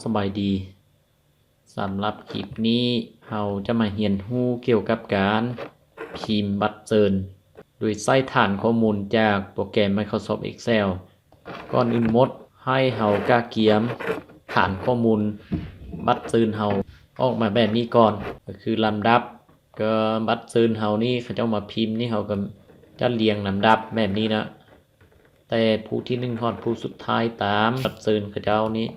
ສະບາຍດີ. ສຳລັບຄລິບນີ້ ເຮົາຈະມາຮຽນຮູ້ກ່ຽວກັບການພິມບັດເຊີນ ໂດຍໃຊ້ຖານຂໍ້ມູນຈາກໂປຣແກຣມ Microsoft Excel. ກ່ອນອື່ນໝົດ ໃຫ້ເຮົາກະກຽມຖານຂໍ້ມູນບັດເຊີນເຮົາອອກມາແບບນີ້ກ່ອນ ກໍຄືລຳດັບ ກໍບັດເຊີນເຮົານີ້ ເຂົາເຈົ້າມາພິມນີ້ ເຮົາກໍຈັດລຽງລຳດັບແບບນີ້ນະ ແຕ່ຜູ້ທີໜຶ່ງຮອດຜູ້ສຸດທ້າຍຕາມບັດເຊີນເຂົາເຈົ້ານີ້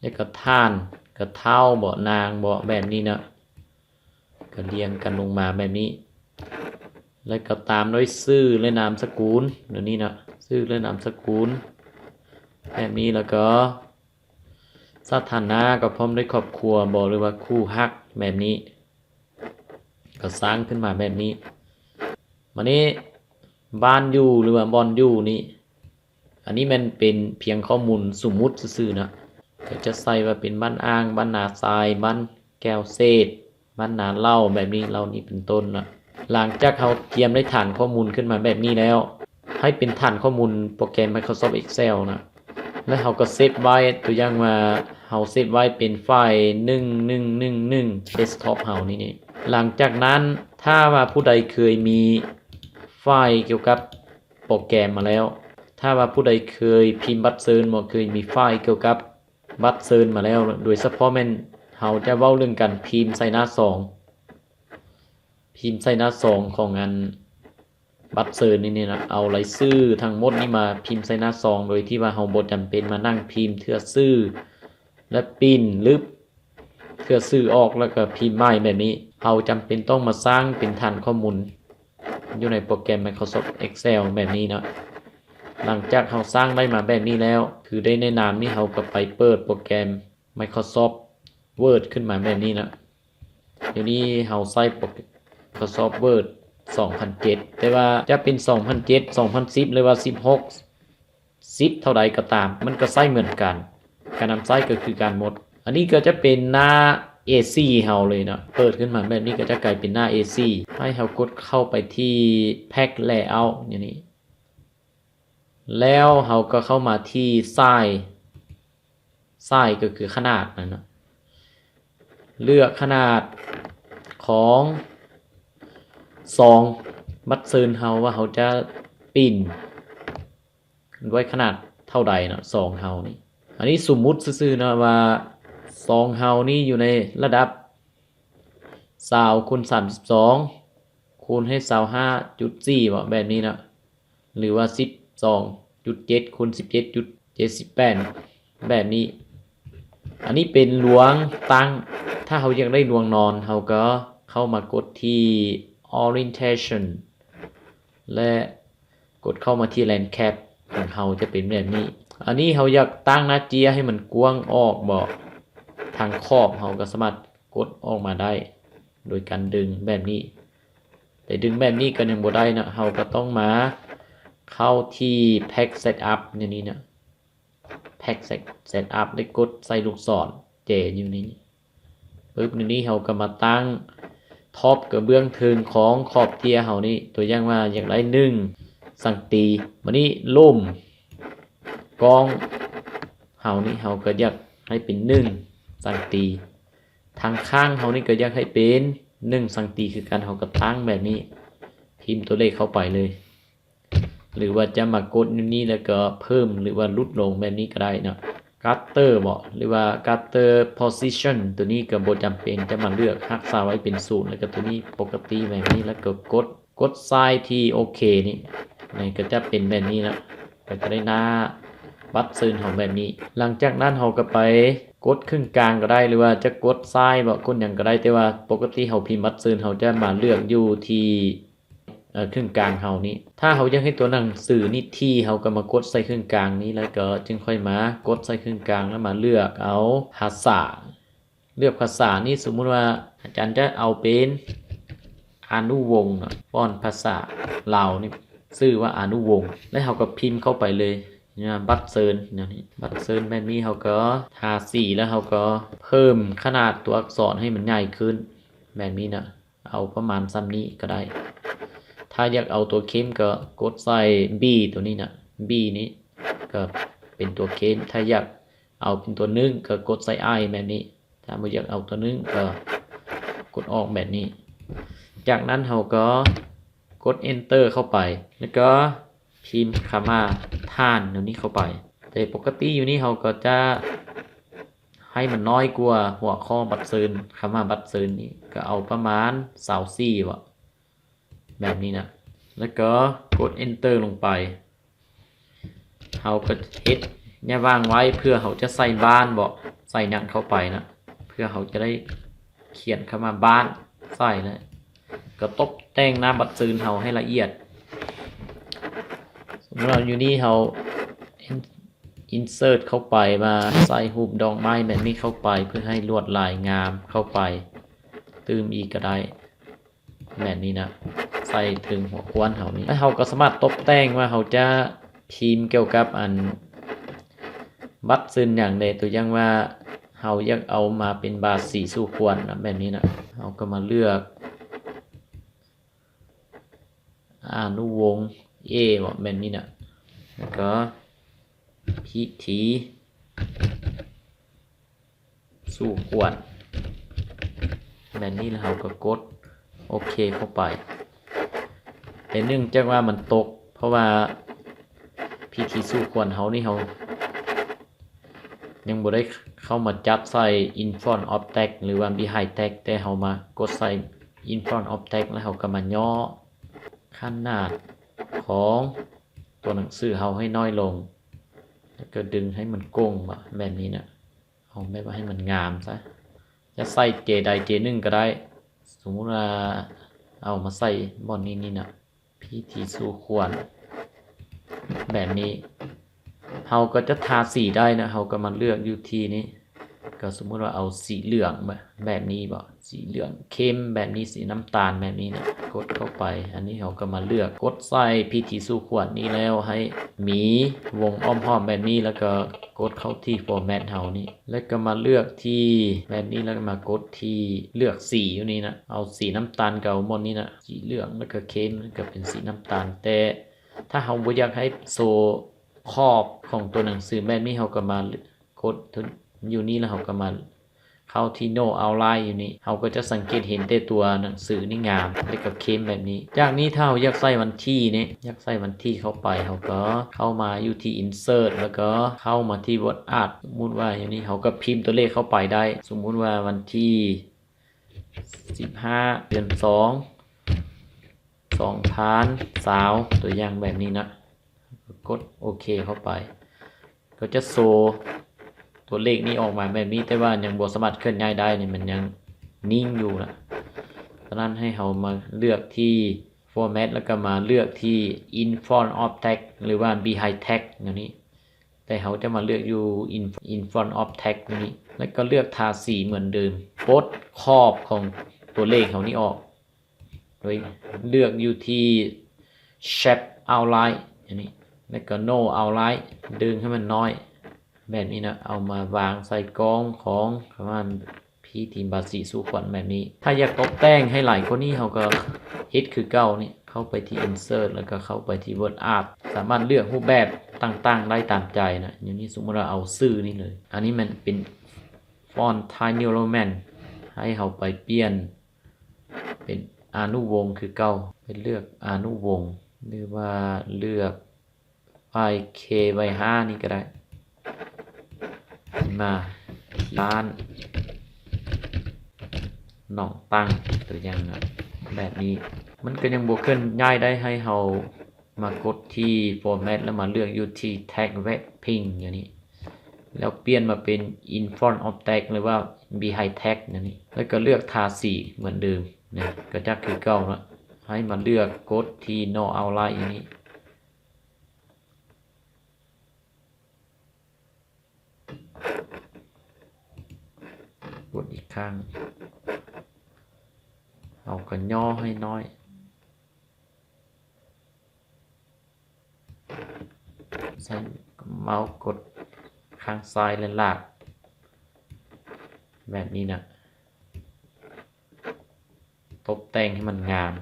ແລ້ວກໍທ່ານ ກໍທ້າວບໍ ນາງບໍ ແບບນີ້ນະ ກໍລຽງກັນລົງມາແບບນີ້ ແລ້ວກໍຕາມດ້ວຍຊື່ ແລະ ນາມສະກຸນ ແບບນີ້ນະ ຊື່ ແລະ ນາມສະກຸນ ແບບນີ້ ແລ້ວກໍສະຖານະ ກໍພ້ອມດ້ວຍຄອບຄົວບໍ ຫຼືວ່າຄູ່ຮັກ ແບບນີ້ ກໍສ້າງຂຶ້ນມາແບບນີ້. ບາດນີ້ ບ້ານຢູ່ ຫຼືວ່າບ່ອນຢູ່ນີ້ ອັນນີ້ແມ່ນເປັນພຽງຂໍ້ມູນສົມມຸດຊື່ໆນະ ກໍຈະໃສ່ວ່າເປັນບ້ານອ່າງ ບ້ານນາຊາຍ ບ້ານແກ້ວເສດ ບ້ານນາເຫຼົ່າ ແບບນີ້ ເຫຼົ່ານີ້ເປັນຕົ້ນນະ. ຫຼັງຈາກເຮົາກຽມໄດ້ຖານຂໍ້ມູນຂຶ້ນມາແບບນີ້ແລ້ວ ໃຫ້ເປັນຖານຂໍ້ມູນໂປຣແກຣມ Microsoft Excel ນະ ແລ້ວເຮົາກໍເຊບໄວ້ ຕົວຢ່າງວ່າເຮົາເຊບໄວ້ເປັນໄຟລ໌ໜຶ່ງໜຶ່ງໜຶ່ງໜຶ່ງ desktop ເຮົານີ້. ຫຼັງຈາກນັ້ນ ຖ້າວ່າຜູ້ໃດເຄີຍມີໄຟລ໌ກ່ຽວກັບໂປຣແກຣມມາແລ້ວ ຖ້າວ່າຜູ້ໃດເຄີຍພິມບັດເຊີນ ບໍ່ເຄີຍມີໄຟລ໌ກ່ຽວກັບບັດເຊີນມາແລ້ວ ໂດຍສະເພາະແມ່ນເຮົາຈະເວົ້າເລື່ອງການພິມໃສ່ໜ້າຊອງ ພິມໃສ່ໜ້າຊອງຂອງອັນ ບັດເຊີນນີ້ນະ ເອົາລາຍຊື່ທັງໝົດນີ້ມາພິມໃສ່ໜ້າຊອງ ໂດຍທີ່ວ່າເຮົາບໍ່ຈຳເປັນມານັ່ງພິມເທື່ອຊື່ ແລະ ປິ່ນລຶບເທື່ອຊື່ອອກ ແລ້ວກໍພິມໃໝ່ແບບນີ້. ເຮົາຈຳເປັນຕ້ອງມາສ້າງເປັນຖານຂໍ້ມູນຢູ່ໃນໂປຣແກຣມ Microsoft Excel ແບບນີ້ເນາະ. ຫຼັງຈາກເຮົາສ້າງໄດ້ມາແບບນີ້ແລ້ວ ຄືໄດ້ໃນນາມນີ້ ເຮົາກໍໄປເປີດໂປຣແກຣມ Microsoft Word ຂຶ້ນມາແບບນີ້ນະ. ດຽວນີ້ເຮົາໃຊ້ໂປຣແກຣມ Microsoft Word ສອງພັນເຈັດ ແຕ່ວ່າຈະເປັນ ສອງພັນເຈັດ ສອງພັນສິບ ຫຼືວ່າ ສິບຫົກ ສິບ ເທົ່າໃດກໍຕາມ ມັນກໍໃຊ້ເໝືອນກັນ ການນຳໃຊ້ກໍຄືກັນໝົດ. ອັນນີ້ກໍຈະເປັນໜ້າ ເອສີ່ ເຮົາເລີຍເນາະ. ເປີດຂຶ້ນມາແບບນີ້ກໍຈະກາຍເປັນໜ້າ ເອສີ່ ໃຫ້ເຮົາກົດເຂົ້າໄປທີ່ Page Layout ດຽວນີ້ ແລ້ວເຮົາກໍເຂົ້າມາທີ່ Size Size ກໍຄືຂະໜາດນັ້ນນະ ເລືອກຂະໜາດຂອງຊອງບັດເຊີນເຮົາ ວ່າເຮົາຈະປິ່ນດ້ວຍຂະໜາດເທົ່າໃດເນາະ ຊອງເຮົານີ້. ອັນນີ້ສົມມຸດຊື່ໆເນາະ ວ່າຊອງເຮົານີ້ຢູ່ໃນລະດັບຊາວຄູນສາມສິບສອງ ຄູນໃຫ້ຊາວຫ້າຈຸດສີ່ ເບາະ ແບບນີ້ເນາະ ຫຼືວ່າ ສິບສອງຈຸດເຈັດ ຄູນ ສິບເຈັດຈຸດເຈັດສິບແປດ ແບບນີ້. ອັນນີ້ເປັນລວງຕັ້ງ. ຖ້າເຮົາຢາກໄດ້ລວງນອນ ເຮົາກໍເຂົ້າມາກົດທີ່ Orientation ແລະ ກົດເຂົ້າມາທີ່ Land Cap ຂອງເຮົາຈະເປັນແບບນີ້. ອັນນີ້ເຮົາຢາກຕັ້ງໜ້າເຈ້ຍໃຫ້ມັນກວ້າງອອກເບາະ ທາງຂອບເຮົາກໍສາມາດ ກົດອອກມາໄດ້ໂດຍການດຶງແບບນີ້. ແຕ່ດຶງແບບນີ້ກໍຍັງບໍ່ໄດ້ເນາະ, ເຮົາກໍຕ້ອງມາເຂົ້າທີ່ Page Setup ແນວນີ້ເນາະ, Page Setup ແລ້ວກົດໃສ່ລູກສອນແຈຢູ່ນີ້ປຶບ. ແນວນີ້ເຮົາກໍມາຕັ້ງຂອບກະເບື້ອງເທິງຂອງຂອບເຕ້ຍເຮົານີ້, ຕົວຢ່າງວ່າຢາກໄດ້ໜຶ່ງຊັງຕີ. ບາດນີ້ລຸ່ມກ້ອງເຮົານີ້ ເຮົາກໍຢາກໃຫ້ເປັນໜຶ່ງຊັງຕີ. ທາງຂ້າງເຮົານີ້ກໍຢາກໃຫ້ເປັນໜຶ່ງຊັງຕີຄືກັນ, ເຮົາກໍຕັ້ງແບບນີ້, ພິມຕົວເລກເຂົ້າໄປເລີຍ ຫຼືວ່າຈະມາກົດຢູ່ນີ້ແລ້ວກໍເພີ່ມ ຫຼືວ່າຫຼຸດລົງແບບນີ້ກໍໄດ້ເນາະ. Cursor ເບາະ ຫຼືວ່າ Cursor Position ຕົວນີ້ກໍບໍ່ຈຳເປັນຈະມາເລືອກ, ຮັກສາໄວ້ເປັນສູນ ແລ້ວກໍຕົວນີ້ປົກກະຕິແບບນີ້ ແລ້ວກໍກົດ ກົດໃສ່ທີ່ໂອເຄນີ້ ມັນກໍຈະເປັນແບບນີ້ລະ, ກໍຈະໄດ້ໜ້າບັດເຊີນເຮົາແບບນີ້. ຫຼັງຈາກນັ້ນເຮົາກໍໄປກົດເຄິ່ງກາງກໍໄດ້ ຫຼືວ່າຈະກົດຊ້າຍເບາະ ກົດຫຍັງກໍໄດ້, ແຕ່ວ່າປົກກະຕິເຮົາພິມບັດເຊີນ ເຮົາຈະມາເລືອກຢູ່ທີ່ ເອີ ເຄິ່ງກາງເຮົານີ້. ຖ້າເຮົາຢາກໃຫ້ຕົວໜັງສືນີ້ຖີ່ ເຮົາກໍມາກົດໃສ່ເຄິ່ງກາງນີ້ ແລ້ວກໍຈຶ່ງຄ່ອຍມາກົດໃສ່ເຄິ່ງກາງ ແລ້ວມາເລືອກເອົາພາສາ. ເລືອກພາສານີ້ ສົມມຸດວ່າອາຈານຈະເອົາເປັນອານຸວົງເນາະ, ຟອນພາສາລາວນີ້ຊື່ວ່າອານຸວົງ ແລ້ວເຮົາກໍພິມເຂົ້າໄປເລີຍ ບັດເຊີນແນວນີ້. ບັດເຊີນແບບນີ້ ເຮົາກໍທາສີ ແລ້ວເຮົາກໍເພີ່ມຂະໜາດຕົວອັກສອນໃຫ້ມັນໃຫຍ່ຂຶ້ນແບບນີ້ນະ, ເອົາປະມານສ່ຳນີ້ກໍໄດ້. ຖ້າຢາກເອົາຕົວເຂັ້ມກໍກົດໃສ່ B ຕົວນີ້ນະ, B ນີ້ກໍເປັນຕົວເຂັ້ມ. ຖ້າຢາກ ເອົາເປັນຕົວໜຶ່ງ ກໍກົດໃສ່ I ແບບນີ້. ຖ້າບໍ່ຢາກເອົາຕົວໜຶ່ງ ກໍກົດອອກແບບນີ້. ຈາກນັ້ນເຮົາກໍກົດ Enter ເຂົ້າໄປ ແລ້ວກໍພິມຄຳວ່າ ທ່ານ ຕົວນີ້ເຂົ້າໄປ. ແຕ່ປົກກະຕິຢູ່ນີ້ເຮົາກໍຈະໃຫ້ມັນນ້ອຍກວ່າຫົວຂໍ້ບັດເຊີນ, ຄຳວ່າບັດເຊີນນີ້ ກໍເອົາປະມານຊາວສີ່ບໍ ແບບນີ້ນະ ແລ້ວກໍກົດ Enter ລົງໄປ. ເຮົາກໍເຮັດແນວຫວ່າງໄວ້ ເພື່ອເຮົາຈະໃສ່ບ້ານບໍ ໃສ່ຫຍັງເຂົ້າໄປນະ ເພື່ອເຮົາຈະໄດ້ຂຽນຄຳວ່າບ້ານໃສ່ ແລ້ວກໍຕົບແຕ່ງໜ້າບັດເຊີນເຮົາໃຫ້ລະອຽດ. ສົມມຸດວ່າຢູ່ນີ້ເຮົາ Insert ເຂົ້າໄປ ມາໃສ່ຮູບດອກໄມ້ແບບນີ້ເຂົ້າໄປ ເພື່ອໃຫ້ລວດລາຍງາມເຂົ້າໄປຕື່ມອີກກໍໄດ້ ແບບນີ້ນະ ໃສ່ເທິງຫົວຂວນເຮົານີ້. ແລ້ວເຮົາກໍສາມາດຕົບແຕ່ງວ່າເຮົາຈະພິມກ່ຽວກັບອັນບັດເຊີນຫຍັງແດ່. ຕົວຢ່າງວ່າເຮົາຢາກເອົາມາເປັນບາສີສູ່ຂວັນນະ ແບບນີ້ນະ ເຮົາກໍມາເລືອກອານຸວົງ A ບໍ ແບບນີ້ນະ ແລ້ວກໍພິທີ ສູ່ຂວັນ ແບບນີ້ ແລ້ວເຮົາກໍກົດໂອເຄເຂົ້າໄປ. ແຕ່ເນື່ອງຈາກວ່າມັນຕົກ ເພາະວ່າພິທີສູ່ຂວັນເຮົານີ້ ເຮົາຍັງບໍ່ໄດ້ເຂົ້າມາຈັດໃສ່ in front of text ຫຼືວ່າ behind text ແຕ່ເຮົາມາກົດໃສ່ in front of text ແລ້ວເຮົາກໍມາຫຍໍ້ຂະໜາດຂອງຕົວໜັງສືເຮົາໃຫ້ນ້ອຍລົງ ແລ້ວກໍດຶງໃຫ້ມັນໂກ່ງ ແບບນີ້ນະ. ເອົາແບບວ່າໃຫ້ມັນງາມຊະ ຈະໃສ່ເຈໃດເຈໜຶ່ງກໍໄດ້. ສົມມຸດວ່າເອົາມາໃສ່ບ່ອນນີ້ນີ້ນະ ພິທີສູ່ຂວັນ ແບບນີ້ ເຮົາກໍຈະທາສີໄດ້ນະ. ເຮົາກໍມາເລືອກຢູ່ທີ່ນີ້ ກໍສົມມຸດວ່າເອົາສີເຫຼືອງ ແບບນີ້ບໍ ສີເຫຼືອງເຂັ້ມແບບນີ້ ສີນ້ຳຕານແບບນີ້ນະ ກົດເຂົ້າໄປ. ອັນນີ້ເຮົາກໍມາເລືອກ ກົດໃສ່ພິທີສູ່ຂວັນນີ້ແລ້ວ ໃຫ້ມີວົງອ້ອມຮອບແບບນີ້ ແລ້ວກໍກົດເຂົ້າທີ່ format ເຮົານີ້ ແລ້ວກໍມາເລືອກທີ່ແບບນີ້ ແລ້ວກໍມາກົດທີ່ເລືອກສີຢູ່ນີ້ນະ ເອົາສີນ້ຳຕານ ກໍເອົາບ່ອນນີ້ນະ ສີເຫຼືອງ ແລ້ວກໍເຂັ້ມ ແລ້ວກໍເປັນສີນ້ຳຕານ. ແຕ່ຖ້າເຮົາບໍ່ຢາກໃຫ້ໂຊຂອບຂອງຕົວໜັງສືແບບນີ້ ເຮົາກໍມາກົດຢູ່ນີ້ ແລ້ວເຮົາກໍມາ ເຂົ້າທີ່ No Outline ຢູ່ນີ້ ເຮົາກໍຈະສັງເກດເຫັນແຕ່ຕົວໜັງສືນີ້ງາມ ແລ້ວກໍເຂັ້ມແບບນີ້. ຈາກນີ້ຖ້າເຮົາຢາກໃສ່ວັນທີນີ້ ຢາກໃສ່ວັນທີເຂົ້າໄປ ເຮົາກໍເຂົ້າມາຢູ່ທີ່ Insert ແລ້ວກໍເຂົ້າມາທີ່ Word Art. ສົມມຸດວ່າຢູ່ນີ້ ເຮົາກໍພິມຕົວເລກເຂົ້າໄປໄດ້. ສົມມຸດວ່າວັນທີສິບຫ້າ ເດືອນສອງ ສອງພັນຊາວ ຕົວຢ່າງແບບນີ້ນະ ກົດໂອເຄເຂົ້າໄປ ກໍຈະໂຊຕົວເລກນີ້ອອກມາແບບນີ້ ແຕ່ວ່າຍັງບໍ່ສາມາດເຄື່ອນຍ້າຍໄດ້ນີ້ ມັນຍັງນິ່ງຢູ່ນະ. ສະນັ້ນໃຫ້ເຮົາມາເລືອກທີ່ Format ແລ້ວກໍມາເລືອກທີ່ In Front of Text ຫຼືວ່າ Behind Text ແນວນີ້ ແຕ່ເຮົາຈະມາເລືອກຢູ່ In, In Front of Text ນີ້ ແລ້ວກໍເລືອກທາສີເໝືອນເດີມ ປົດຂອບຂອງຕົວເລກເຮົານີ້ອອກ ໂດຍເລືອກຢູ່ທີ່ Shape Outline ອັນນີ້ ແລ້ວກໍ No Outline ດຶງໃຫ້ມັນນ້ອຍແບບນີ້ນະ ເອົາມາວາງໃສ່ກ້ອງຂອງປະມານ ພີທີມບາສີສູ່ຂວັນແບບນີ້. ຖ້າຢາກຕົບແຕ່ງໃຫ້ຫຼາຍກວ່ານີ້ ເຮົາກໍເຮັດຄືເກົ່ານີ້ ເຂົ້າໄປທີ່ Insert ແລ້ວກໍເຂົ້າໄປທີ່ Word Art ສາມາດເລືອກຮູບແບບຕ່າງໆໄດ້ຕາມໃຈນະ. ຢູ່ນີ້ສົມມຸດວ່າເອົາຊື່ນີ້ເລີຍ ອັນນີ້ແມ່ນເປັນ Font Times New Roman ໃຫ້ເຮົາໄປປ່ຽນເປັນອານຸວົງຄືເກົ່າ ໄປເລືອກອານຸວົງ ຫຼືວ່າເລືອກ ໄປ K ໄວ້ຫ້ານີ້ກໍໄດ້ ມາ ຮ້ານໜອງຕັ້ງ ຕົວຢ່າງນະ ແບບນີ້ ມັນກໍຍັງບໍ່ເຄື່ອນຍ້າຍໄດ້ ໃຫ້ເຮົາມາກົດທີ່ Format ແລ້ວມາເລືອກຢູ່ທີ່ Text Wrapping ຢູ່ນີ້ ແລ້ວປ່ຽນມາເປັນ In Front of Text ຫຼືວ່າ Behind Text ແນວນີ້ ແລ້ວກໍເລືອກທາສີເໝືອນເດີມນະ ກໍຈະຄືເກົ່ານະ ໃຫ້ມາເລືອກກົດທີ່ No Outline ຢູ່ນີ້. ກົດອີກຄັ້ງ ເຮົາກໍຫຍໍ້ໃຫ້ນ້ອຍ ໃຊ້ເມົາສ໌ກົດຂ້າງຊ້າຍ ແລະ ລາກແບບນີ້ນະ ຕົບແຕ່ງໃຫ້ມັນງາມ.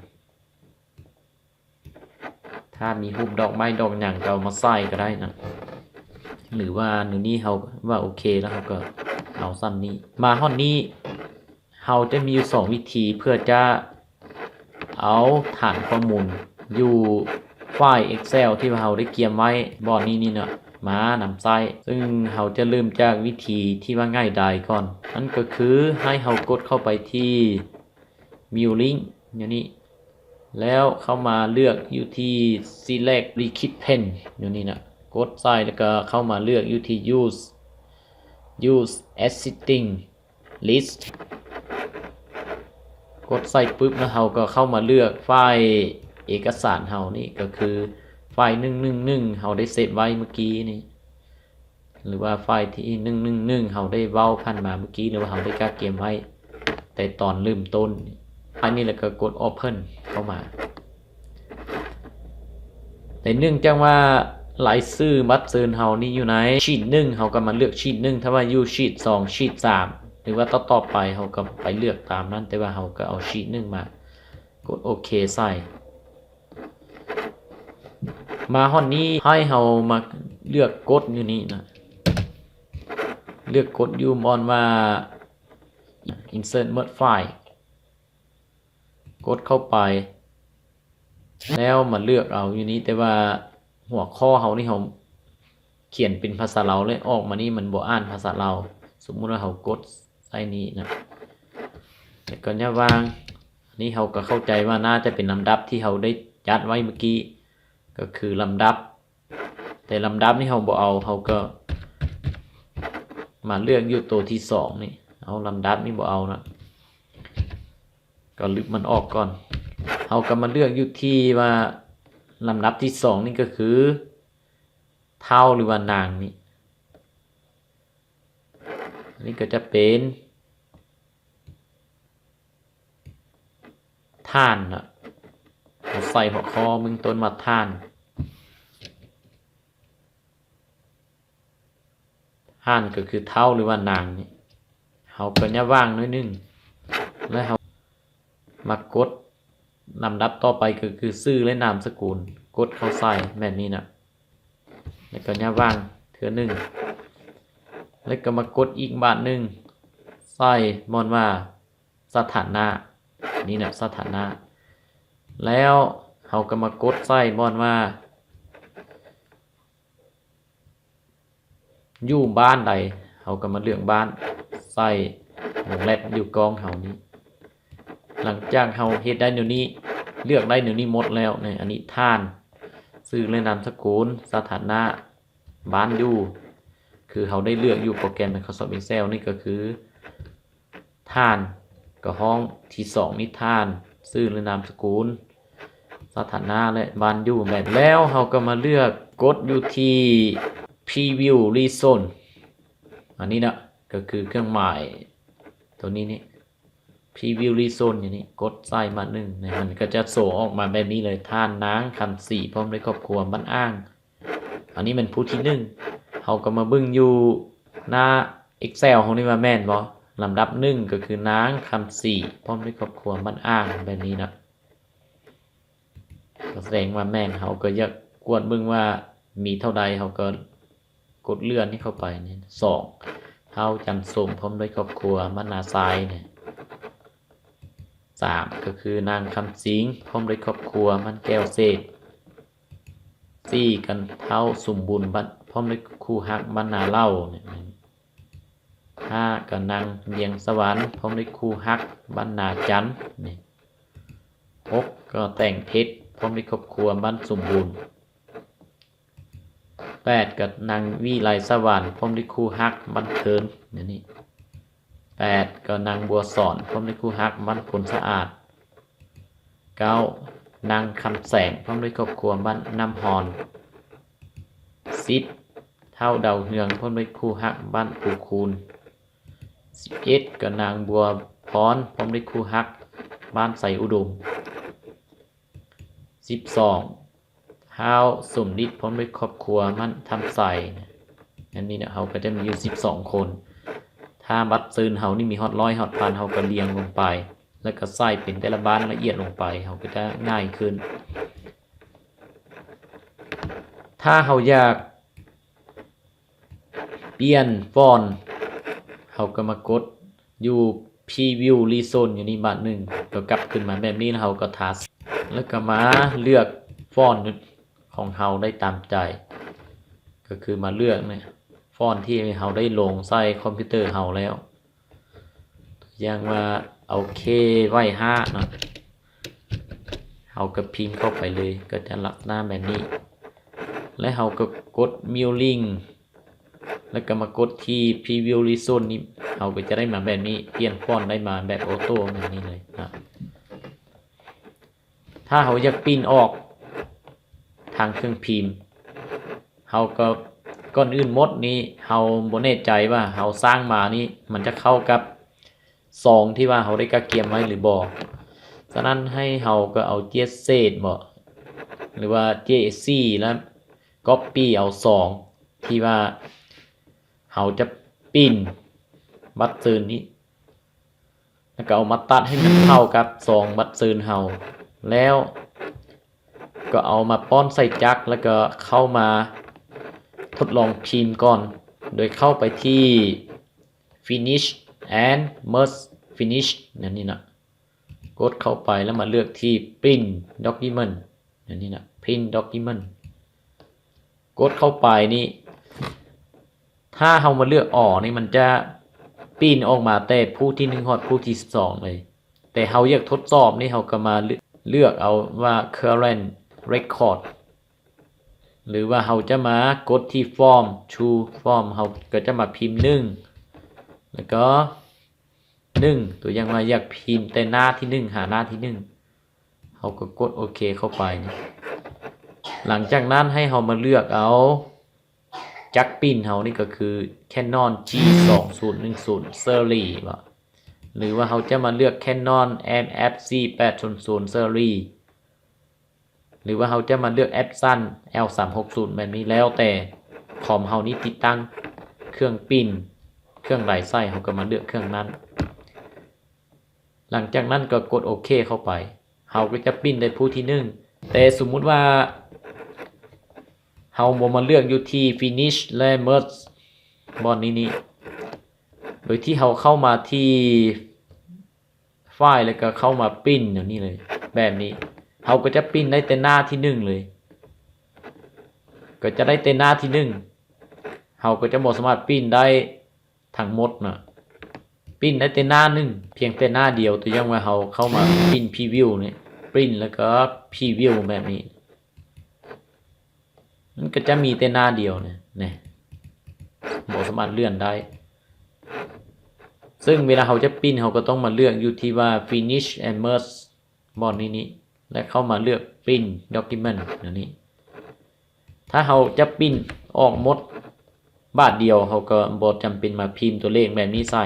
ຖ້າມີຮູບດອກໄມ້ດອກຫຍັງກໍເອົາມາໃສ່ກໍໄດ້ນະ. ຫຼືວ່າແນວນີ້ເຮົາວ່າໂອເຄ ແລ້ວເຮົາກໍເອົາສ່ຳນີ້. ມາຮອດນີ້ ເຮົາຈະມີຢູ່ສອງວິທີເພື່ອຈະເອົາຖານຂໍ້ມູນຢູ່ໄຟລ໌ Excel ທີ່ວ່າເຮົາໄດ້ກຽມໄວ້ບ່ອນນີ້ນີ້ເນາະ ມານຳໃຊ້. ຊຶ່ງເຮົາຈະເລີ່ມຈາກວິທີທີ່ວ່າງ່າຍດາຍກ່ອນ, ນັ້ນກໍຄືໃຫ້ເຮົາກົດເຂົ້າໄປທີ່ View Link ຢູ່ນີ້ ແລ້ວເຂົ້າມາເລືອກຢູ່ທີ່ Select Liquid Paint ຢູ່ນີ້ນະ, ກົດໃສ່ ແລ້ວກໍເຂົ້າມາເລືອກຢູ່ທີ່ Use Use Existing List. ກົດໃສ່ປຶບ ແລ້ວເຮົາກໍເຂົ້າມາເລືອກໄຟລ໌ເອກະສານເຮົານີ້ ກໍຄືໄຟລ໌ໜຶ່ງໜຶ່ງໜຶ່ງ ເຮົາໄດ້ເຊບໄວ້ເມື່ອກີ້ນີ້ ຫຼືວ່າໄຟລ໌ທີ່ໜຶ່ງໜຶ່ງໜຶ່ງ ເຮົາໄດ້ເວົ້າຜ່ານມາເມື່ອກີ້ ຫຼືວ່າເຮົາໄດ້ກະກຽມໄວ້ແຕ່ຕອນເລີ່ມຕົ້ນ. ໄຟລ໌ນີ້ ແລ້ວກໍກົດ Open ເຂົ້າມາ. ແຕ່ເນື່ອງຈາກວ່າລາຍຊື່ບັດເຊີນເຮົານີ້ຢູ່ໃນ Sheet ໜຶ່ງ ເຮົາກໍມາເລືອກ Sheet ໜຶ່ງ, ຖ້າວ່າຢູ່ Sheet ສອງ Sheet ສາມ ຫຼືວ່າຕໍ່ໆໄປ ເຮົາກໍໄປເລືອກຕາມນັ້ນ, ແຕ່ວ່າເຮົາກໍເອົາ Sheet ໜຶ່ງ ມາ ກົດໂອເຄໃສ່. ມາຮອດນີ້ ໃຫ້ເຮົາມາເລືອກກົດຢູ່ນີ້ນະ, ເລືອກກົດຢູ່ບ່ອນວ່າ Insert Merge File ກົດເຂົ້າໄປ ແລ້ວມາເລືອກເອົາຢູ່ນີ້, ແຕ່ວ່າຫົວຂໍ້ເຮົານີ້ ເຮົາຂຽນເປັນພາສາລາວ ແລ້ວອອກມານີ້ມັນບໍ່ອ່ານພາສາລາວ. ສົມມຸດວ່າເຮົາກົດໃສ່ນີ້ນະ ແລ້ວກໍຍະຫວ່າງ. ອັນນີ້ເຮົາກໍເຂົ້າໃຈວ່າໜ້າຈະເປັນລຳດັບທີ່ເຮົາໄດ້ຈັດໄວ້ເມື່ອກີ້ ກໍຄືລຳດັບ, ແຕ່ລຳດັບນີ້ເຮົາບໍ່ເອົາ, ເຮົາກໍມາເລືອກຢູ່ໂຕທີສອງນີ້. ເອົາ ລຳດັບນີ້ບໍ່ເອົານະ, ກໍລຶບມັນອອກກ່ອນ. ເຮົາກໍມາເລືອກຢູ່ທີ່ວ່າລຳດັບທີສອງນີ້ ກໍຄືທ້າວ ຫຼືວ່ານາງນີ້. ອັນນີ້ກໍຈະເປັນ ທ່ານນະ, ເຮົາໃສ່ຫົວຂໍ້ເບື້ອງຕົ້ນວ່າທ່ານ, ທ່ານກໍຄືທ້າວ ຫຼືວ່ານາງນີ້. ເຮົາກໍຍະຫວ່າງໜ້ອຍໜຶ່ງ ແລ້ວເຮົາມາກົດ ລຳດັບຕໍ່ໄປກໍຄືຊື່ ແລະ ນາມສະກຸນ, ກົດເຂົ້າໃສ່ແບບນີ້ນະ. ແລ້ວກໍຍະຫວ່າງເທື່ອໜຶ່ງ ແລ້ວກໍມາກົດອີກບາດໜຶ່ງ ໃສ່ບ່ອນວ່າສະຖານະ ນີ້ນະ ສະຖານະ. ແລ້ວເຮົາກໍມາກົດໃສ່ບ່ອນວ່າຢູ່ບ້ານໃດ, ເຮົາກໍມາເລືອກບ້ານ ໃສ່ວົງເລັບຢູ່ກ້ອງເຮົານີ້. ຫຼັງຈາກເຮົາເຮັດໄດ້ແນວນີ້ ເລືອກໄດ້ແນວນີ້ໝົດແລ້ວ ໃນອັນນີ້ ທ່ານ ຊື່ ແລະ ນາມສະກຸນ, ສະຖານະ, ບ້ານຢູ່ ຄືເຮົາໄດ້ເລືອກຢູ່ໂປຣແກຣມ Microsoft Excel ນີ້ກໍຄື ທ່ານ ກໍຫ້ອງທີສອງນີ້ ທ່ານ ຊື່ ແລະ ນາມສະກຸນ, ສະຖານະ ແລະ ບ້ານຢູ່. ແມ່ນແລ້ວ ເຮົາກໍມາເລືອກ ກົດຢູ່ທີ່ Preview Region ອັນນີ້ນະ ກໍຄືເຄື່ອງໝາຍໂຕນີ້ນີ້ Preview Region ຢູ່ນີ້ ກົດໃສ່ມາໜຶ່ງ ມັນກໍຈະໂຊອອກມາແບບນີ້ເລີຍ ທ່ານ ນາງ ຄຳສີ ພ້ອມດ້ວຍຄອບຄົວ ບ້ານອ່າງ. ອັນນີ້ແມ່ນຜູ້ທີໜຶ່ງ ເຮົາກໍມາເບິ່ງຢູ່ໜ້າ Excel ເຮົານີ້ວ່າແມ່ນບໍ່? ລຳດັບໜຶ່ງກໍຄືນາງ ຄຳສີ ພ້ອມດ້ວຍຄອບຄົວ ບ້ານອ່າງ ແບບນີ້ນະ. ກໍສະແດງວ່າແມ່ນ ເຮົາກໍຢາກກວດເບິ່ງວ່າມີເທົ່າໃດ ເຮົາກໍກົດເລື່ອນນີ້ເຂົ້າໄປນີ້ ສອງ ທ້າວ ຈັນສົມ ພ້ອມດ້ວຍຄອບຄົວ ບ້ານນາຊາຍນີ້. ສາມ ກໍຄືນາງ ຄຳສິງ ພ້ອມດ້ວຍຄອບຄົວ ບ້ານແກ້ວເສດ. ສີ່ ກໍທ້າວ ສົມບຸນ ບ້ານ ພ້ອມດ້ວຍຄູ່ຮັກ ບ້ານນາເຫຼົ່ານີ້. ຫ້າ ກໍນາງ ວຽງສະຫວັນ ພ້ອມດ້ວຍຄູ່ຮັກ ບ້ານນາຈັນນີ້. ຫົກ ກໍແຕ່ງເພັດ ພ້ອມດ້ວຍຄອບຄົວ ບ້ານສົມບູນ. ແປດ ກໍນາງ ວິໄລສະຫວັນ ພ້ອມດ້ວຍຄູ່ຮັກ ບ້ານເທີນ ແນວນີ້. ແປດ ກໍນາງ ບົວສອນ ພ້ອມດ້ວຍຄູ່ຮັກ ບ້ານໂພນສະອາດ. ເກົ້າ ນາງ ຄຳແສງ ພ້ອມດ້ວຍຄອບຄົວ ບ້ານນ້ຳຮອນ. ສິບ ທ້າວ ດາວເຮືອງ ພ້ອມດ້ວຍຄູ່ຮັກ ບ້ານພູຄູນ. ສິບເອັດ ກໍນາງ ບົວພອນ ພ້ອມດ້ວຍຄູ່ຮັກ ບ້ານໄຊອຸດົມ. ສິບສອງ ທ້າວ ສົມລິດ ພ້ອມດ້ວຍຄອບຄົວ ບ້ານທຳໄຊ. ອັນນີ້ນະ ເຮົາກໍຈະມີຢູ່ສິບສອງຄົນ. ຖ້າບັດເຊີນເຮົານີ້ມີຮອດຮ້ອຍຮອດພັນ ເຮົາກໍລຽງລົງໄປ ແລ້ວກໍໃສ່ເປັນແຕ່ລະບ້ານລະອຽດລົງໄປ ເຮົາກໍຈະງ່າຍຂຶ້ນ. ຖ້າເຮົາຢາກ ປ່ຽນຟອນ ເຮົາກໍມາກົດຢູ່ Preview Region ຢູ່ນີ້ບາດໜຶ່ງ ກໍກັບຂຶ້ນມາແບບນີ້ ແລ້ວເຮົາກໍຖ້າ ແລ້ວກໍມາເລືອກຟອນຂອງເຮົາໄດ້ຕາມໃຈ ກໍຄືມາເລືອກນີ້ ຟອນທີ່ເຮົາໄດ້ລົງໃສ່ຄອມພິວເຕີເຮົາແລ້ວ ຢ່າງວ່າເອົາ K Y ຫ້າເນາະ ເຮົາກໍພິມເຂົ້າໄປເລີຍ ກໍຈະລັກສະນະແບບນີ້ ແລະເຮົາກໍກົດ Mirroring ແລ້ວກໍມາກົດທີ່ Preview Region ນີ້ ເຮົາກໍຈະໄດ້ມາແບບນີ້ ປ່ຽນຟອນໄດ້ມາແບບໂອໂຕ້ແບບນີ້ເລີຍນະ. ຖ້າເຮົາຢາກປິ່ນອອກທາງເຄື່ອງພິມ ເຮົາກໍ ກ່ອນອື່ນໝົດນີ້ ເຮົາບໍ່ແນ່ໃຈວ່າເຮົາສ້າງມານີ້ ມັນຈະເຂົ້າກັບຊອງທີ່ວ່າເຮົາໄດ້ກະກຽມໄວ້ຫຼືບໍ່. ສະນັ້ນໃຫ້ເຮົາກໍເອົາ JSC ບໍ ຫຼືວ່າ JSC ແລ້ວ Copy ເອົາຊອງທີ່ວ່າເຮົາຈະປິ່ນບັດເຊີນນີ້ ແລ້ວກໍເອົາມາຕັດໃຫ້ມັນເຂົ້າກັບຊອງບັດເຊີນເຮົາ ແລ້ວກໍເອົາມາປ້ອນໃສ່ຈັກ ແລ້ວກໍເຂົ້າມາທົດລອງພິມກ່ອນ ໂດຍເຂົ້າໄປທີ່ Finish and Merge Finish ແນວນີ້ນະ. ກົດເຂົ້າໄປແລ້ວມາເລືອກທີ່ Print Document ແນວນີ້ນະ Print Document. ກົດເຂົ້າໄປນີ້ ຖ້າເຮົາມາເລືອກ All ນີ້ ມັນຈະປິ່ນອອກມາແຕ່ຜູ້ທີໜຶ່ງຮອດຜູ້ທີສິບສອງເລີຍ. ແຕ່ເຮົາຢາກທົດສອບນີ້ ເຮົາກໍມາເລືອກ ເລືອກເອົາວ່າ Current Record ຫຼືວ່າເຮົາຈະມາກົດທີ່ From to From ເຮົາກໍຈະມາພິມ ໜຶ່ງ ແລ້ວກໍ ໜຶ່ງ ຕົວຢ່າງວ່າຢາກພິມແຕ່ໜ້າທີໜຶ່ງຫາໜ້າທີໜຶ່ງ ເຮົາກໍກົດໂອເຄເຂົ້າໄປ. ຫຼັງຈາກນັ້ນໃຫ້ເຮົາມາເລືອກເອົາຈັກປິ່ນເຮົານີ້ ກໍຄື Canon G ສອງສູນໜຶ່ງສູນ Series ບໍ ຫຼືວ່າເຮົາຈະມາເລືອກ Canon M F ສີ່ແປດສູນສູນ Series ຫຼືວ່າເຮົາຈະມາເລືອກ Epson L ສາມຫົກສູນ ແບບນີ້ ແລ້ວແຕ່ຄອມເຮົານີ້ຕິດຕັ້ງເຄື່ອງປິ່ນ ເຄື່ອງໃດໃສ່ ເຮົາກໍມາເລືອກເຄື່ອງນັ້ນ. ຫຼັງຈາກນັ້ນກໍກົດໂອເຄເຂົ້າໄປ ເຮົາກໍຈະປິ່ນໄດ້ຜູ້ທີໜຶ່ງ. ແຕ່ສົມມຸດວ່າເຮົາບໍ່ມາເລືອກຢູ່ທີ່ Finish ແລະ Merge ບ່ອນນີ້ນີ້ ໂດຍທີ່ເຮົາເຂົ້າມາທີ່ File ແລ້ວກໍເຂົ້າມາ Print ແນວນີ້ເລີຍ ແບບນີ້ ເຮົາກໍຈະປິ່ນໄດ້ແຕ່ໜ້າທີໜຶ່ງເລີຍ ກໍຈະໄດ້ແຕ່ໜ້າທີໜຶ່ງ ເຮົາກໍຈະບໍ່ສາມາດປິ່ນໄດ້ທັງໝົດນະ ປິ່ນໄດ້ແຕ່ໜ້າໜຶ່ງ ພຽງແຕ່ໜ້າດຽວ. ຕົວຢ່າງວ່າເຮົາເຂົ້າມາ Print Preview ນີ້ Print ແລ້ວກໍ Preview ແບບນີ້ ມັນກໍຈະມີແຕ່ໜ້າດຽວນີ້ ນີ້ ບໍ່ສາມາດເລື່ອນໄດ້. ເຊິ່ງເວລາເຮົາຈະປິ່ນ ເຮົາກໍຕ້ອງມາເລືອກຢູ່ທີ່ວ່າ Finish and Merge ບ່ອນນີ້ນີ້ ແລະ ເຂົ້າມາເລືອກ Print Document ແນວນີ້. ຖ້າເຮົາຈະປິ່ນອອກໝົດບາດດຽວ ເຮົາກໍບໍ່ຈຳເປັນມາພິມຕົວເລກແບບນີ້ໃສ່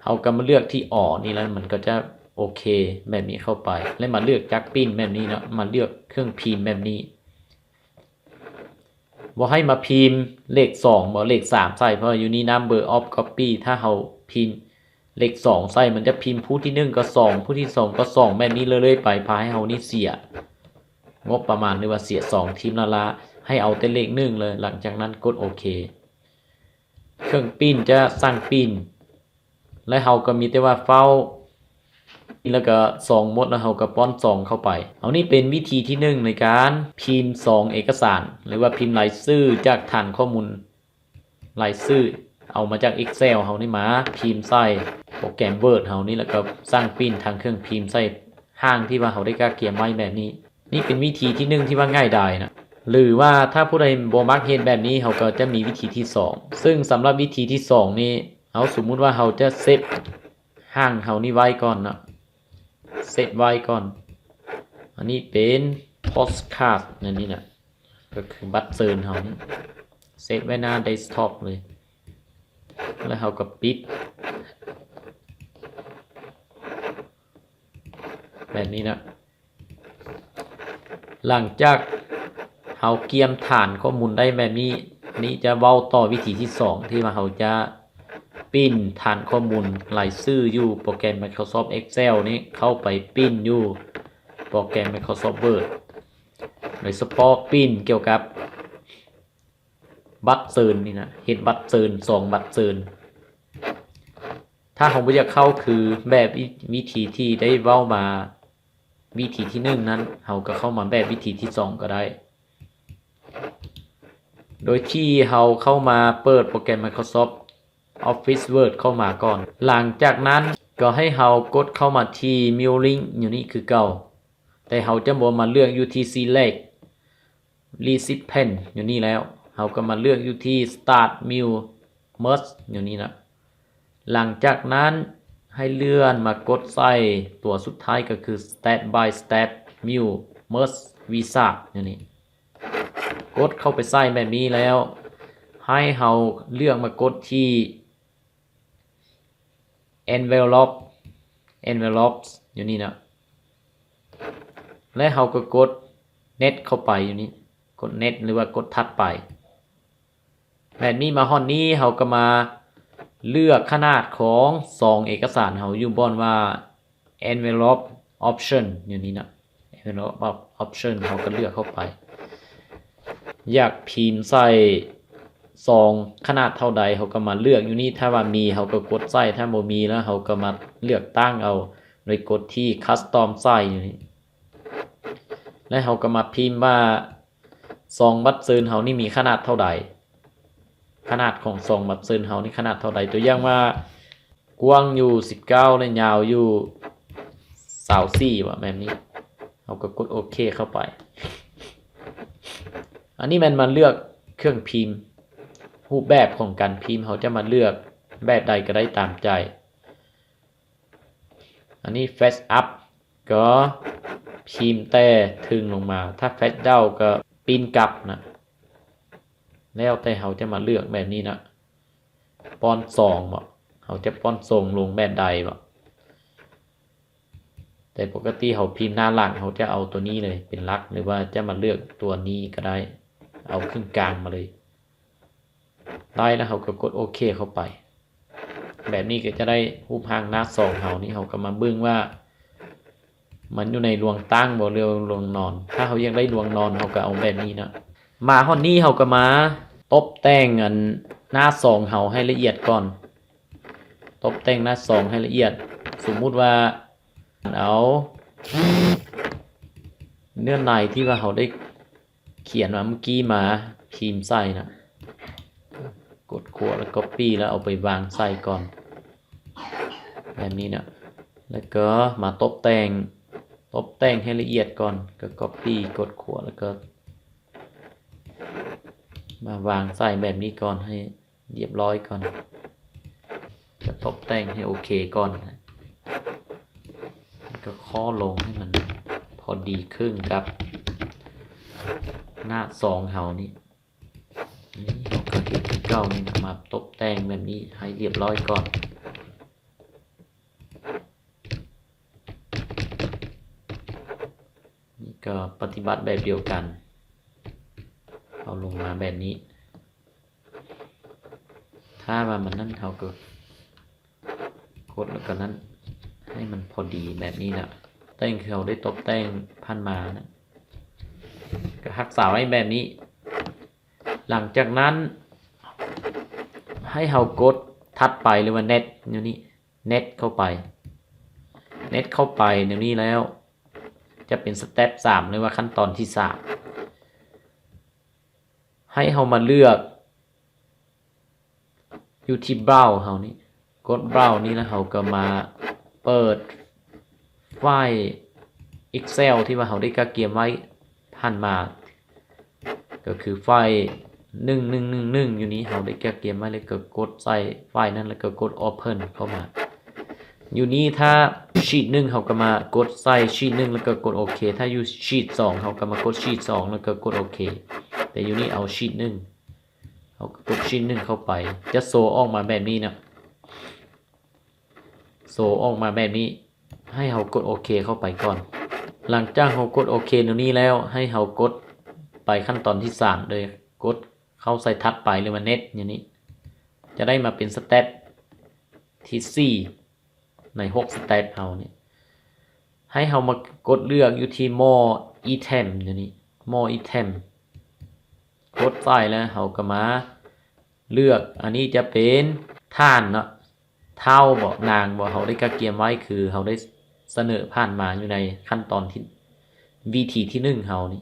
ເຮົາກໍມາເລືອກທີ່ All ນີ້ ແລ້ວມັນກໍຈະໂອເຄແບບນີ້ເຂົ້າໄປ ແລະ ມາເລືອກຈັກປິ່ນແບບນີ້ເນາະ ມາເລືອກເຄື່ອງພິມແບບນີ້. ບໍ່ໃຫ້ມາພິມເລກສອງບໍ ເລກສາມໃສ່ ເພາະຢູ່ນີ້ Number of Copy ຖ້າເຮົາພິມເລກສອງໃສ່ ມັນຈະພິມຜູ້ທີໜຶ່ງກໍສອງ ຜູ້ທີສອງກໍສອງ ແບບນີ້ເລື້ອຍໆໄປ ພາໃຫ້ເຮົານີ້ເສຍງົບປະມານ ຫຼືວ່າເສຍສອງທີມລ້າໆ ໃຫ້ເອົາແຕ່ເລກໜຶ່ງເລີຍ. ຫຼັງຈາກນັ້ນກົດໂອເຄ ເຄື່ອງປິ່ນຈະສັ່ງປິ່ນ ແລະ ເຮົາກໍມີແຕ່ວ່າເຝົ້າ ແລ້ວກໍຊອງໝົດ ແລ້ວເຮົາກໍປ້ອນຊອງເຂົ້າໄປ. ເອົານີ້ເປັນວິທີທີໜຶ່ງໃນການພິມຊອງເອກະສານ ຫຼືວ່າພິມລາຍຊື່ຈາກຖານຂໍ້ມູນລາຍຊື່ ເອົາມາຈາກ Excel ເຮົານີ້ມາພິມໃສ່ໂປຣແກຣມ Word ເຮົານີ້ ແລ້ວກໍສັ່ງປິ່ນທາງເຄື່ອງພິມໃສ່ຮ່າງທີ່ວ່າເຮົາໄດ້ກະກຽມໄວ້ແບບນີ້. ນີ້ເປັນວິທີທີໜຶ່ງທີ່ວ່າງ່າຍດາຍນະ ຫຼືວ່າຖ້າຜູ້ໃດບໍ່ມັກເຮັດແບບນີ້ ເຮົາກໍຈະມີວິທີທີສອງ ເຊິ່ງສຳລັບວິທີທີສອງນີ້ ເຮົາສົມມຸດວ່າເຮົາຈະເຊບຮ່າງເຮົານີ້ໄວ້ກ່ອນເນາະ ເຊບໄວ້ກ່ອນ. ອັນນີ້ເປັນ Postcard ນັ້ນນີ້ນະ ກໍຄືບັດເຊີນເຮົານີ້ ເຊບໄວ້ໜ້າ Desktop ເລີຍ ແລ້ວເຮົາກໍປິດ ແບບນີ້ນະ. ຫຼັງຈາກເຮົາກຽມຖານຂໍ້ມູນໄດ້ແບບນີ້ ນີ້ຈະເວົ້າຕໍ່ວິທີທີສອງ ທີ່ວ່າເຮົາຈະປິ່ນຖານຂໍ້ມູນລາຍຊື່ຢູ່ໂປຣແກຣມ Microsoft Excel ນີ້ ເຂົ້າໄປປິ່ນຢູ່ໂປຣແກຣມ Microsoft Word ໂດຍສະເພາະປິ່ນກ່ຽວກັບ ບັດເຊີນນີ້ນະ ເຮັດບັດເຊີນ ສອງບັດເຊີນ. ຖ້າເຮົາບໍ່ຢາກເຂົ້າຄືແບບວິ ວິທີທີ່ໄດ້ເວົ້າມາ ວິທີທີໜຶ່ງນັ້ນ ເຮົາກໍເຂົ້າມາແບບວິທີທີສອງກໍໄດ້ ໂດຍທີ່ເຮົາເຂົ້າມາເປີດໂປຣແກຣມ Microsoft Office Word ເຂົ້າມາກ່ອນ. ຫຼັງຈາກນັ້ນກໍໃຫ້ເຮົາກົດເຂົ້າມາທີ່ New Link ຢູ່ນີ້ຄືເກົ່າ, ແຕ່ເຮົາຈະບໍ່ມາເລືອກຢູ່ທີ່ Select Recipient ຢູ່ນີ້ແລ້ວ, ເຮົາກໍມາເລືອກຢູ່ທີ່ Start New Merge ຢູ່ນີ້ນະ. ຫຼັງຈາກນັ້ນໃຫ້ເລື່ອນມາກົດໃສ່ຕົວສຸດທ້າຍ ກໍຄື Step by Step New Merge Wizard ຢູ່ນີ້. ກົດເຂົ້າໄປໃສ່ແບບນີ້ແລ້ວ ໃຫ້ເຮົາເລືອກມາກົດທີ່ Envelope Envelopes ຢູ່ນີ້ນະ ແລະ ເຮົາກໍກົດ Next ເຂົ້າໄປຢູ່ນີ້, ກົດ Next ຫຼືວ່າກົດຖັດໄປ. ແບບນີ້ມາຮອດນີ້ ເຮົາກໍມາເລືອກຂະໜາດຂອງຊອງເອກະສານເຮົາ ຢູ່ບ່ອນວ່າ Envelope Option ຢູ່ນີ້ນະ. Envelope Option ເຮົາກໍເລືອກເຂົ້າໄປ ຢາກພິມໃສ່ຊອງຂະໜາດເທົ່າໃດ ເຮົາກໍມາເລືອກຢູ່ນີ້. ຖ້າວ່າມີ ເຮົາກໍກົດໃສ່, ຖ້າບໍ່ມີແລ້ວ ເຮົາກໍມາເລືອກຕັ້ງເອົາ ໂດຍກົດທີ່ Custom Size ຢູ່ນີ້ ແລະ ເຮົາກໍມາພິມວ່າ ຊອງບັດເຊີນເຮົານີ້ມີຂະໜາດເທົ່າໃດ, ຂະໜາດຂອງຊອງບັດເຊີນເຮົານີ້ຂະໜາດເທົ່າໃດ. ຕົວຢ່າງວ່າ ກວ້າງຢູ່ສິບເກົ້າ ແລະ ຍາວຢູ່ຊາວສີ່ ວ່າແບບນີ້, ເຮົາກໍກົດໂອເຄເຂົ້າໄປ. ອັນນີ້ແມ່ນມາເລືອກເຄື່ອງພິມ, ຮູບແບບຂອງການພິມ ເຮົາຈະມາເລືອກແບບໃດກໍໄດ້ຕາມໃຈ. ອັນນີ້ Face Up ກໍພິມແຕ່ເທິງລົງມາ, ຖ້າ Face Down ກໍປິ່ນກັບນະ, ແລ້ວແຕ່ເຮົາຈະມາເລືອກແບບນີ້ນະ. ຟອນສອງບໍ, ເຮົາຈະຟອນສູງລົງແບບໃດບໍ? ແຕ່ປົກກະຕິເຮົາພິມໜ້າຫຼັງ ເຮົາຈະເອົາຕົວນີ້ເລີຍເປັນຫຼັກ ຫຼືວ່າຈະມາເລືອກຕົວນີ້ກໍໄດ້, ເອົາເຄິ່ງກາງມາເລີຍ. ໄດ້ແລ້ວເຮົາກໍກົດໂອເຄເຂົ້າໄປ. ແບບນີ້ກໍຈະໄດ້ຮູບຮ່າງໜ້າຊອງເຮົານີ້, ເຮົາກໍມາເບິ່ງວ່າມັນຢູ່ໃນລວງຕັ້ງບໍ ຫຼືລວງນອນ. ຖ້າເຮົາຢາກໄດ້ລວງນອນ ເຮົາກໍເອົາແບບນີ້ນະ. ມາຮອດນີ້ເຮົາກໍມາຕົບແຕ່ງອັນໜ້າຊອງເຮົາໃຫ້ລະອຽດກ່ອນ, ຕົບແຕ່ງໜ້າຊອງໃຫ້ລະອຽດ. ສົມມຸດວ່າເອົາເນື້ອໃນທີ່ວ່າເຮົາໄດ້ ຂຽນວ່າເມື່ອກີ້ມາພິມໃສ່ນະ, ກົດຂວາແລ້ວ Copy ແລ້ວເອົາໄປວາງໃສ່ກ່ອນ ແບບນີ້ນະ. ແລ້ວກໍມາຕົບແຕ່ງ, ຕົບແຕ່ງໃຫ້ລະອຽດກ່ອນ, ກໍ Copy ກົດຂວາແລ້ວກໍມາວາງໃສ່ແບບນີ້ກ່ອນ ໃຫ້ ຮຽບຮ້ອຍກ່ອນ, ກະຕົບແຕ່ງໃຫ້ໂອເຄກ່ອນ, ກະເຄາະລົງໃຫ້ມັນພໍດີເຄິ່ງກັບໜ້າຊອງເຮົານີ້. ນີ້ເຮົາກະເຮັດຄືເກົ່ານີ້ນະ, ມາຕົບແຕ່ງແບບນີ້ໃຫ້ຮຽບຮ້ອຍກ່ອນ. ນີ້ກໍປະຕິບັດແບບດຽວກັນ, ເອົາລົງມາແບບນີ້. ຖ້າວ່າມັນນັ້ນ ເຮົາກໍກົດແລ້ວກໍນັ້ນ ໃຫ້ມັນພໍດີແບບນີ້ນະ, ແຕ່ງຄືເຮົາໄດ້ຕົບແຕ່ງຜ່ານມານະ, ກໍຮັກສາໄວ້ແບບນີ້. ຫຼັງຈາກນັ້ນ ໃຫ້ເຮົາກົດຖັດໄປ ຫຼືວ່າ Next ຢູ່ນີ້. Next ເຂົ້າໄປ, Next ເຂົ້າໄປແນວນີ້ແລ້ວ ຈະເປັນ Step ສາມ ຫຼືວ່າຂັ້ນຕອນທີສາມ. ໃຫ້ເຮົາມາເລືອກຢູ່ທີ່ Browse ເຮົານີ້, ກົດ Browse ນີ້ ແລ້ວເຮົາກໍມາເປີດໄຟລ໌ Excel ທີ່ວ່າເຮົາໄດ້ກະກຽມໄວ້ຜ່ານມາ. ກໍຄືໄຟລ໌ໜຶ່ງໜຶ່ງໜຶ່ງໜຶ່ງ ຢູ່ນີ້ເຮົາໄດ້ກະກຽມໄວ້ ແລ້ວກໍກົດໃສ່ໄຟລ໌ນັ້ນ ແລ້ວກໍກົດ Open ເຂົ້າມາ. ຢູ່ນີ້ຖ້າ Sheet ໜຶ່ງ ເຮົາກໍມາກົດໃສ່ Sheet ໜຶ່ງ ແລ້ວກໍກົດໂອເຄ, ຖ້າຢູ່ Sheet ສອງ ເຮົາກໍມາກົດ Sheet ສອງ ແລ້ວກໍກົດໂອເຄ. ແຕ່ຢູ່ນີ້ເອົາ Sheet ໜຶ່ງ ເຮົາກໍກົດ Sheet ໜຶ່ງ ເຂົ້າໄປ, ຈະໂຊອອກມາແບບນີ້ນະ. ໂຊອອກມາແບບນີ້ ໃຫ້ເຮົາກົດໂອເຄເຂົ້າໄປກ່ອນ. ຫຼັງຈາກເຮົາກົດໂອເຄແນວນີ້ແລ້ວ ໃຫ້ເຮົາກົດໄປຂັ້ນຕອນທີສາມເລີຍ, ກົດເຂົ້າໃສ່ຖັດໄປ ຫຼືວ່າ Next ຢູ່ນີ້ ຈະໄດ້ມາເປັນ Step ທີສີ່ ໃນຫົກ Step ເຮົານີ້. ໃຫ້ເຮົາມາກົດເລືອກຢູ່ທີ່ More Item ຢູ່ນີ້, More Item. ກົດໃສ່ແລ້ວເຮົາກໍມາເລືອກ ອັນນີ້ຈະເປັນທ່ານເນາະ ທ້າວບໍ ນາງບໍ ເຮົາໄດ້ກະກຽມໄວ້ ຄືເຮົາໄດ້ສະເໜີຜ່ານມາຢູ່ໃນຂັ້ນຕອນທີ່ ວິທີທີໜຶ່ງເຮົານີ້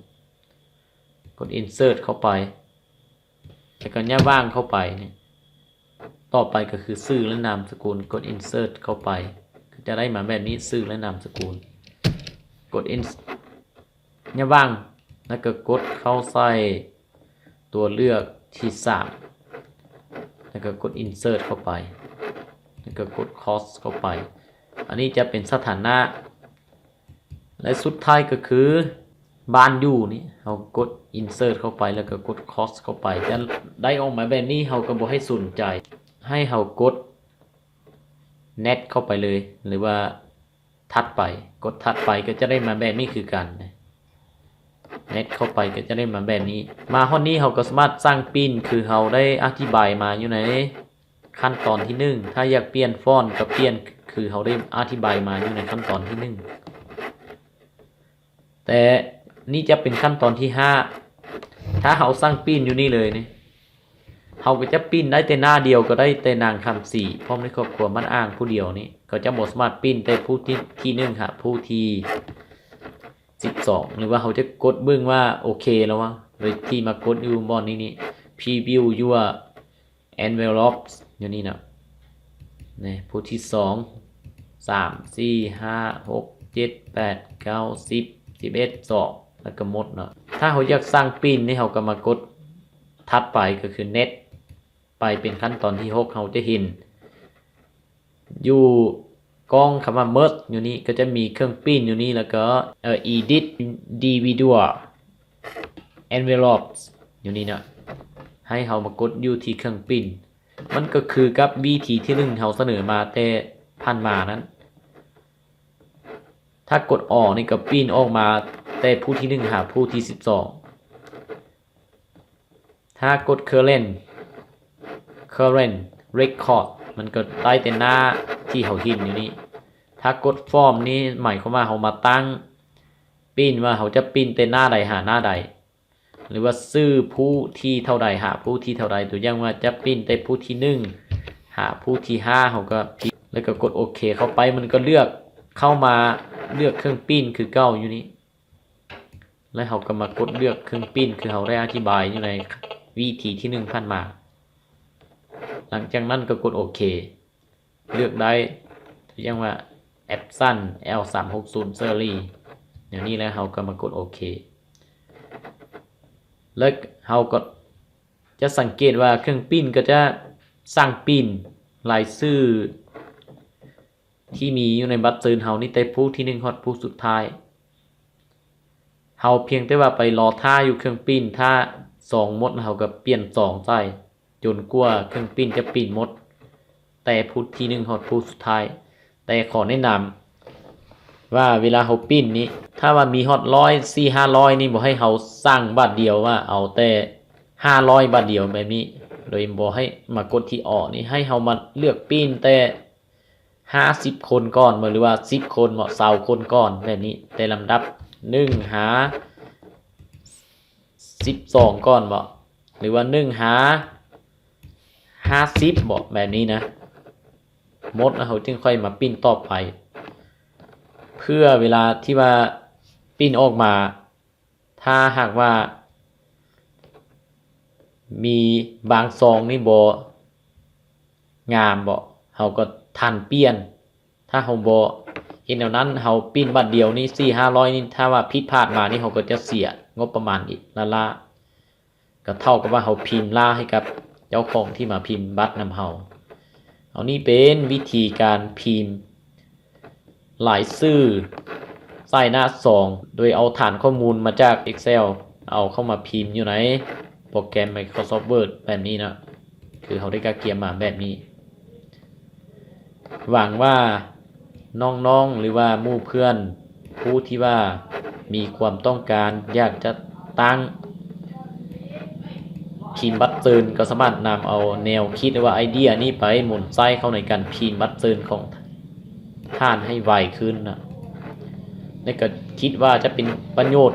ກົດ insert ເຂົ້າໄປ ແລ້ວກໍຍະຫວ່າງເຂົ້າໄປນີ້ ຕໍ່ໄປກໍຄືຊື່ ແລະ ນາມສະກຸນ ກົດ insert ເຂົ້າໄປ ກໍຈະໄດ້ມາແບບນີ້ ຊື່ ແລະ ນາມສະກຸນ ກົດ ins ຍະຫວ່າງ ແລ້ວກໍກົດເຂົ້າໃສ່ຕົວເລືອກທີສາມ ແລ້ວກໍກົດ insert ເຂົ້າໄປ ແລ້ວກໍກົດ cost ເຂົ້າໄປ ອັນນີ້ຈະເປັນສະຖານະ ແລະ ສຸດທ້າຍກໍຄືບ້ານຢູ່ນີ້ ເຮົາກົດ insert ເຂົ້າໄປ ແລ້ວກໍກົດ cost ເຂົ້າໄປ ຈະໄດ້ອອກມາແບບນີ້ ເຮົາກໍບໍ່ໃຫ້ສົນໃຈ ໃຫ້ເຮົາກົດ next ເຂົ້າໄປເລີຍ ຫຼືວ່າຖັດໄປ ກົດຖັດໄປກໍຈະໄດ້ມາແບບນີ້ຄືກັນ next ເຂົ້າໄປກໍຈະໄດ້ມາແບບນີ້ ມາຮອດນີ້ເຮົາກໍສາມາດສ້າງ print ຄືເຮົາໄດ້ອະທິບາຍມາຢູ່ໃນ ຂັ້ນຕອນທີໜຶ່ງ ຖ້າຢາກປ່ຽນຟອນກໍປ່ຽນ ຄືເຮົາໄດ້ອະທິບາຍມາຢູ່ໃນຂັ້ນຕອນທີໜຶ່ງ ແຕ່ນີ້ຈະເປັນຂັ້ນຕອນທີຫ້າ ຖ້າເຮົາສັ່ງ print ຢູ່ນີ້ເລີຍນີ້ ເຮົາກໍຈະ print ໄດ້ແຕ່ໜ້າດຽວ ກໍໄດ້ແຕ່ນາງຄຳສີ ພ້ອມດ້ວຍຄອບຄົວໝັ້ນອ່າງຜູ້ດຽວນີ້ ກໍຈະບໍ່ສາມາດ print ແຕ່ຜູ້ທີ ທີໜຶ່ງຫາຜູ້ທີສິບສອງ ຫຼືວ່າເຮົາຈະກົດເບິ່ງວ່າໂອເຄແລ້ວວະ ໂດຍທີ່ມາກົດຢູ່ບ່ອນນີ້ນີ້ preview your envelopes ຢູ່ນີ້ເນາະ ນີ້ ຜູ້ທີສອງ ສາມ ສີ່ ຫ້າ ຫົກ ເຈັດ ແປດ ເກົ້າ ສິບ ສິບເອັດ ສອງ ແລ້ວກໍໝົດເນາະ ຖ້າເຮົາຢາກສັ່ງ print ນີ້ ເຮົາກໍມາກົດຖັດໄປ ກໍຄື next ໄປເປັນຂັ້ນຕອນທີຫົກ ເຮົາຈະເຫັນຢູ່ ກ່ອງຄຳວ່າ merge ຢູ່ນີ້ ກໍຈະມີເຄື່ອງ print ຢູ່ນີ້ ແລ້ວກໍ ເອີ edit individual envelopes ຢູ່ນີ້ເນາະ ໃຫ້ເຮົາມາກົດຢູ່ທີ່ເຄື່ອງ print ມັນກໍຄືກັບວິທີທີໜຶ່ງ ເຮົາສະເໜີມາແຕ່ຜ່ານມານັ້ນ ຖ້າກົດ all ນີ້ກໍ print ອອກມາແຕ່ຜູ້ທີໜຶ່ງຫາຜູ້ທີສິບສອງ ຖ້າກົດ current current record ມັນກໍໄດ້ແຕ່ໜ້າທີ່ເຮົາເຫັນຢູ່ນີ້ ຖ້າກົດ from ນີ້ໝາຍຄວາມວ່າເຮົາມາຕັ້ງ print ວ່າເຮົາຈະ print ແຕ່ໜ້າໃດຫາໜ້າໃດ ຫຼືວ່າຊື່ຜູ້ທີເທົ່າໃດຫາຜູ້ທີເທົ່າໃດ ຕົວຢ່າງວ່າຈະ print ແຕ່ຜູ້ທີໜຶ່ງຫາຜູ້ທີຫ້າ ເຮົາກໍ print ແລ້ວກໍກົດໂອເຄເຂົ້າໄປ ມັນກໍເລືອກເຂົ້າມາເລືອກເຄື່ອງ print ຄືເກົ່າຢູ່ນີ້. ແລ້ວເຮົາກໍມາກົດເລືອກເຄື່ອງ print ຄືເຮົາໄດ້ອະທິບາຍຢູ່ໃນວິທີທີໜຶ່ງຜ່ານມາ. ຫຼັງຈາກນັ້ນກໍກົດໂອເຄ ເລືອກໄດ້ ຕົວຢ່າງວ່າ Epson L ສາມຫົກສູນ Series ແນວນີ້ ແລ້ວເຮົາກໍມາກົດໂອເຄ ແລ້ວເຮົາກໍຈະສັງເກດວ່າເຄື່ອງ print ກໍຈະສັ່ງ print ລາຍຊື່ ທີ່ມີຢູ່ໃນບັດເຊີນເຮົານີ້ ແຕ່ຜູ້ທີໜຶ່ງຮອດຜູ້ສຸດທ້າຍ. ເຮົາພຽງແຕ່ວ່າໄປລໍຖ້າຢູ່ເຄື່ອງ print ຖ້າຊອງໝົດ ເຮົາກໍປ່ຽນຊອງໃສ່ ຈົນກວ່າເຄື່ອງ print ຈະ print ໝົດ ແຕ່ຜູ້ທີໜຶ່ງຮອດຜູ້ສຸດທ້າຍ. ແຕ່ຂໍແນະນຳວ່າເວລາເຮົາ print ນີ້ ຖ້າວ່າມີຮອດຮ້ອຍ ສີ່ຫ້າຮ້ອຍນີ້ ບໍ່ໃຫ້ເຮົາສັ່ງບາດດຽວ ວ່າເອົາແຕ່ຫ້າຮ້ອຍບາດດຽວແບບນີ້ ໂດຍບໍ່ໃຫ້ມາກົດທີ່ all ນີ້ ໃຫ້ເຮົາມາເລືອກ print ແຕ່ ຫ້າສິບຄົນກ່ອນບໍ ຫຼືວ່າສິບຄົນບໍ ຊາວຄົນກ່ອນ ແບບນີ້ ແຕ່ລຳດັບໜຶ່ງຫາສິບສອງກ່ອນບໍ ຫຼືວ່າໜຶ່ງຫາຫ້າສິບບໍ ແບບນີ້ນະ ໝົດ ແລ້ວເຮົາຈຶ່ງຄ່ອຍມາ print ຕໍ່ໄປ ເພື່ອເວລາທີ່ວ່າ print ອອກມາ ຖ້າຫາກວ່າມີບາງຊອງນີ້ບໍ່ງາມບໍ ເຮົາກໍທັນປ່ຽນ. ຖ້າເຮົາບໍ່ເຮັດແນວນັ້ນ ເຮົາ print ບາດດຽວນີ້ ສີ່ຫ້າຮ້ອຍນີ້ ຖ້າວ່າຜິດພາດມານີ້ ເຮົາກໍຈະເສຍງົບປະມານອີກລ້າໆ. ກໍເທົ່າກັບວ່າເຮົາພິມລ້າໃຫ້ກັບເຈົ້າຂອງທີ່ມາພິມບັດນຳເຮົາ. ເອົາ ນີ້ເປັນວິທີການພິມລາຍຊື່ໃສ່ໜ້າຊອງ ໂດຍເອົາຖານຂໍ້ມູນມາຈາກ Excel ເອົາເຂົ້າມາພິມຢູ່ໃນໂປຣແກຣມ Microsoft Word ແບບນີ້ເນາະ ຄືເຮົາໄດ້ກະກຽມມາແບບນີ້. ຫວັງວ່ານ້ອງໆ ຫຼືວ່າໝູ່ເພື່ອນ ຜູ້ທີ່ວ່າມີຄວາມຕ້ອງການຢາກຈະຕັ້ງພິມບັດເຊີນ ກໍສາມາດນຳເອົາແນວຄິດ ຫຼືວ່າໄອເດຍນີ້ໄປໝູນໃຊ້ເຂົ້າໃນການພິມບັດເຊີນຂອງທ່ານໃຫ້ໄວຂຶ້ນນະ ແລະ ກໍຄິດວ່າຈະເປັນປະໂຫຍດ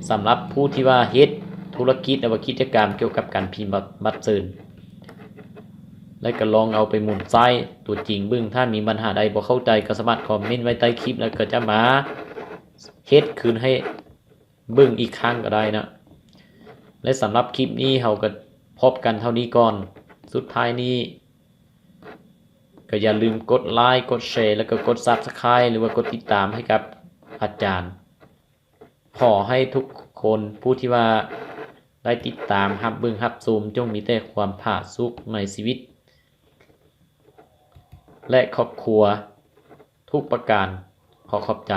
ສຳລັບຜູ້ທີ່ວ່າເຮັດ ທຸລະກິດ ຫຼືວ່າກິດຈະກຳກ່ຽວກັບການພິມບັດ ບັດເຊີນ ແລະກໍລອງເອົາໄປໝູນໃຊ້ຕົວຈິງເບິ່ງ. ຖ້າມີບັນຫາໃດບໍ່ເຂົ້າໃຈ ກໍສາມາດຄອມເມັນໄວ້ໃຕ້ຄລິບ ແລ້ວກໍຈະມາເຮັດຄືນໃຫ້ເບິ່ງອີກຄັ້ງກໍໄດ້ເນາະ. ແລະສຳລັບຄລິບນີ້ເຮົາກໍພໍ້ກັນເທົ່ານີ້ກ່ອນ. ສຸດທ້າຍນີ້ກໍຢ່າລືມກົດໄລຄ໌ ກົດແຊ ແລ້ວກໍກົດ Subscribe ຫຼືວ່າກົດຕິດຕາມໃຫ້ກັບອາຈານ. ຂໍໃຫ້ທຸກຄົນຜູ້ທີ່ວ່າໄດ້ຕິດຕາມຮັບເບິ່ງຮັບຊົມ ຈົ່ງມີແຕ່ຄວາມຜາສຸກໃນຊີວິດ ແລະຄອບຄົວທຸກປະການ. ຂໍຂອບໃຈ.